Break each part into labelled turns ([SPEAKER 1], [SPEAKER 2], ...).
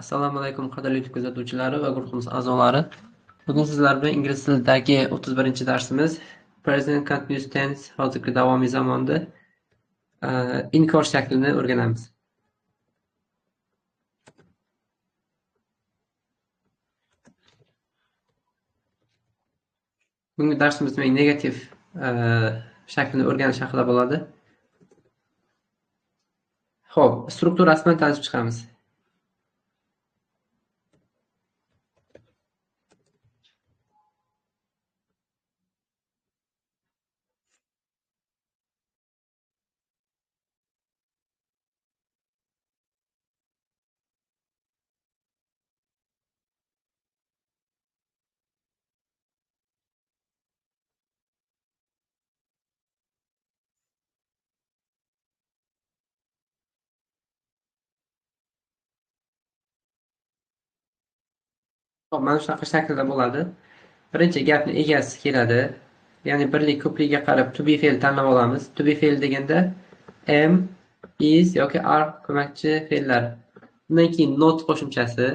[SPEAKER 1] Assalomu alaykum qadrli YouTube kuzatuvchilari va guruhimiz a'zolari. Bugun sizlar bilan ingliz tilidagi 31-darsimiz Present Continuous Tense, hozirgi davomiy zamonda inkor shaklini o'rganamiz. Bugungi darsimiz demak negativ shaklini o'rganish haqida bo'ladi. Xo'p, strukturasi bilan tanishib chiqamiz. Xo'p, mana shunaqa shaklda bo'ladi. Birinchi gapni egasi keladi. Ya'ni birlik ko'pligiga qarab to be fe'l tanlab olamiz. To be fe'l deganda am, is yoki are ko'makchi fe'llar. Undan keyin not qo'shimchasi,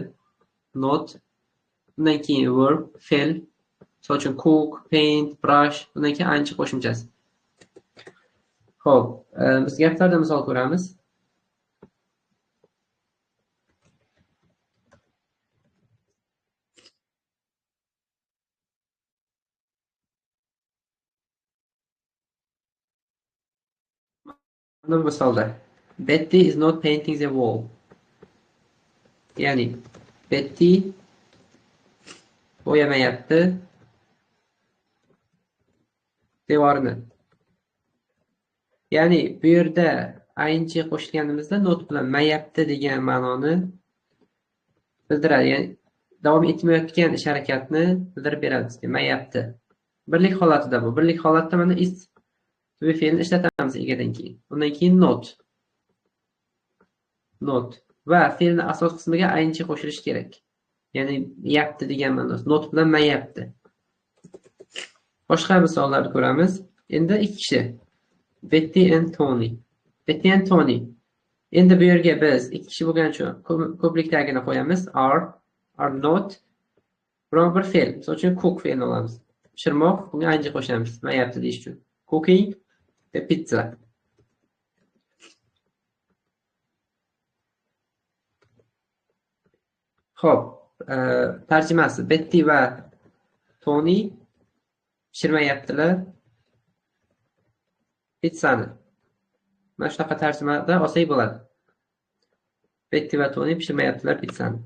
[SPEAKER 1] not. Undan keyin verb, fe'l. Misol uchun cook, paint, brush, undan keyin ing qo'shimchasi. Xo'p, biz gaplarda misol ko'ramiz. Bu misolda Betty is not painting the wall. Ya'ni Betty bo'yamayapti devorni. Ya'ni bu yerda ing qo'shganimizda not bilan mayapti degan ma'noni bildiradi. Ya'ni davom etmayotgan ish harakatni bildirib beradi bizga. Mayapti. Birlik holatida bu. Birlik holatda mana is to be fe'lini ishlatamiz egadan keyin. Undan keyin not. Not va fe'lni asos qismiga ing qo'shilishi kerak. Ya'ni yapti degan ma'nosi. Not bilan mayapti. Boshqa misollarni ko'ramiz. Endi ikki kishi. Betty and Tony. Betty and Tony. Endi bu yerga biz ikki kishi bo'lgani uchun ko'plikdagini qo'yamiz. Are, are not. Biron bir fe'l. Misol uchun cook fe'lini olamiz. Pishirmoq, bunga ing qo'shamiz. Mayapti deyish uchun. Cooking the pizza. Xo'p, tarjimasi Betty va Tony pishirmayaptilar pizzani. Mana shunaqa tarjimada olsak bo'ladi. Betty va Tony pishirmayaptilar pizzani.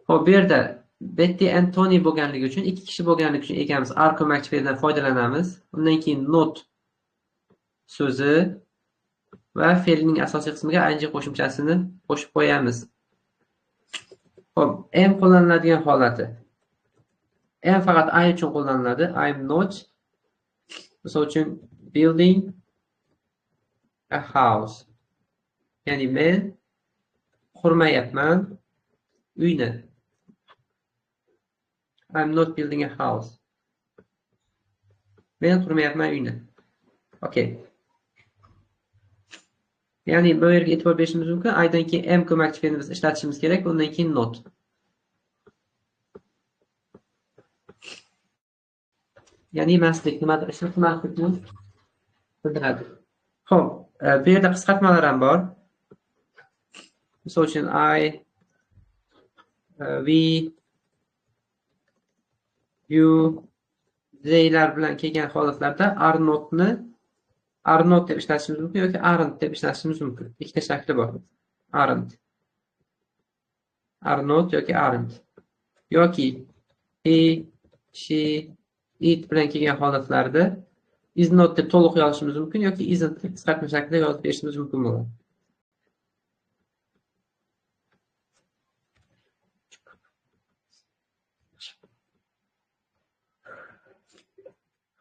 [SPEAKER 1] Xo'p, bu yerda Betty and Tony bo'lganligi uchun, ikki kishi bo'lganligi uchun egamiz are ko'makchi fe'lidan foydalanamiz. Undan keyin not so'zi va fe'lning asosiy qismiga ing qo'shimchasini qo'shib qo'yamiz. Xo'p, am qo'llaniladigan holati. Am faqat I uchun qo'llaniladi. I'm not. Misol uchun building a house. Ya'ni men qurmayapman uyni. I'm not building a house. Men qurmayapman uyni. Okay. Ya'ni bu yerga e'tibor berishimiz mumkin. I dan keyin am ko'makchi fe'lini biz ishlatishimiz kerak, undan keyin not. Ya'ni maslik nimadir ishlatmaslikni bildiradi. Xo'p, bu yerda qisqartmalar ham bor. Misol uchun I, we, you, theylar bilan kelgan holatlarda are notni are not deb ishlatishimiz mumkin yoki aren't deb ishlatishimiz mumkin. Ikkita shakli bor. Aren't. Are not yoki aren't. Yoki he, she, it bilan kelgan holatlarda is not deb to'liq yozishimiz mumkin yoki isn't deb qisqartma shaklida yozib berishimiz mumkin bo'ladi.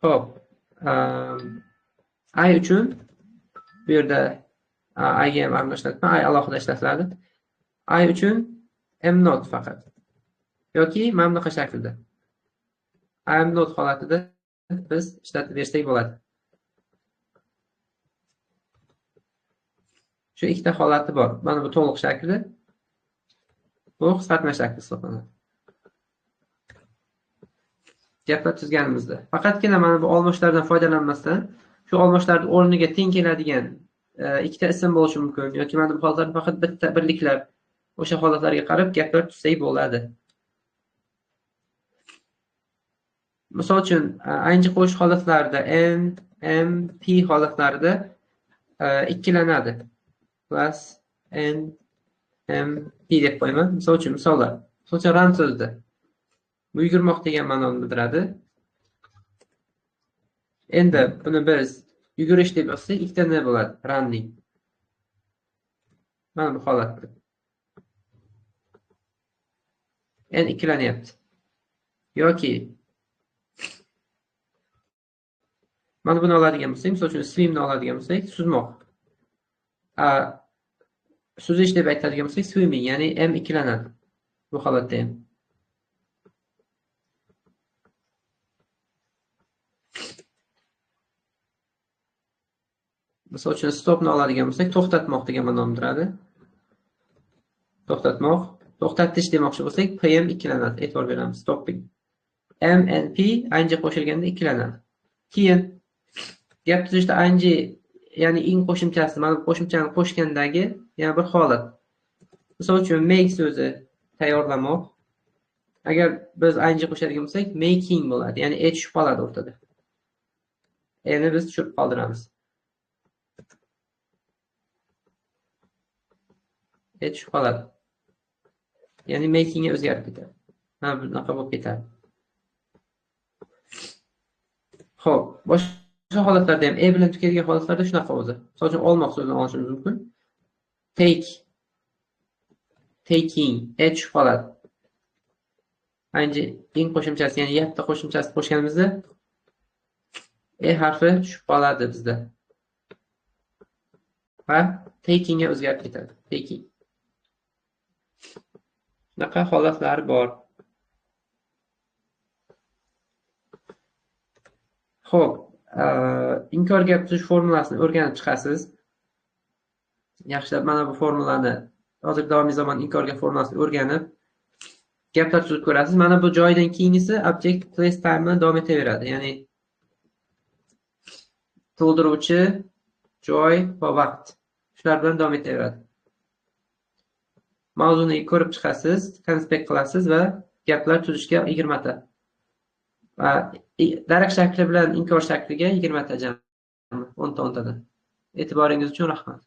[SPEAKER 1] Xo'p, I uchun bu yerda I ga ham arni ishlatma, I alohida ishlatiladi. I uchun am not faqat yoki mana bunaqa shaklda. I am not holatida biz ishlatib bersak bo'ladi. Shu ikkita holati bor. Mana bu to'liq shakli, bu qisqartma shakli hisoblanadi. Gaplar tuzganimizda faqatgina mana bu olmoshlardan foydalanmasdan shu olmoshlarning o'rniga teng keladigan ikkita ism bo'lishi mumkin yoki mana bu holatlarda faqat bitta birliklar, o'sha holatlarga qarab gaplar tuzsak bo'ladi. Misol uchun, ing qo'shish holatlarida n, m, p holatlarida ikkilanadi. Plus n, m, p deb qo'yaman. Misol uchun, misollar. Misol uchun, run so'zida bu yugurmoq degan ma'noni bildiradi. Endi buni biz yugurish deb yozsak, ikkita n bo'ladi, running. Mana bu holatda. N ikkilanyapti. Yoki mana buni oladigan bo'lsak, misol uchun swimni oladigan bo'lsak, suzmoq. Suzish deb aytadigan bo'lsak, swimming, ya'ni m ikkilanadi. Bu holatda ham. Misol uchun stopni oladigan bo'lsak, to'xtatmoq degan ma'noni bildiradi. To'xtatmoq, to'xtatish demoqchi bo'lsak, p ham ikkilanadi. E'tibor beramiz, stopping. M n p ing qo'shilganda ikkilanadi. Keyin gap tuzishda ing, ya'ni ing qo'shimchasi, mana bu qo'shimchani qo'shgandagi yana bir holat. Misol uchun make so'zi tayyorlamoq. Agar biz ing qo'shadigan bo'lsak, making bo'ladi, ya'ni e tushib qoladi o'rtada. E'ni biz tushirib qoldiramiz. E tushib qoladi. Ya'ni makingga o'zgarib ketadi. Mana bunaqa bo'lib ketadi. Xo'p, boshqa holatlarda ham e bilan tugaydigan holatlarda shunaqa o'zi. Misol uchun olmoq so'zini olishimiz mumkin. Take, taking, e tushib qoladi. Ing qo'shimchasi, ya'ni yatta qo'shimchasi qo'shganimizda e harfi tushib qoladi bizda. Va takingga o'zgarib ketadi. Taking. Shunaqa holatlar bor. Xo'p, inkor gap tuzish formulasini o'rganib chiqasiz. Yaxshilab mana bu formulani, hozir davomiy zamon inkor gap formulasini o'rganib, gaplar tuzib ko'rasiz. Mana bu joydan keyingisi object place time bilan davom etaveradi. Ya'ni to'ldiruvchi, joy va vaqt. Shular bilan davom etaveradi. Mavzuni ko'rib chiqasiz, konspekt qilasiz va gaplar tuzishga 20 ta. Va darak shakli bilan inkor shakliga 20 ta jami, 10 ta 10 tadan. E'tiboringiz uchun rahmat.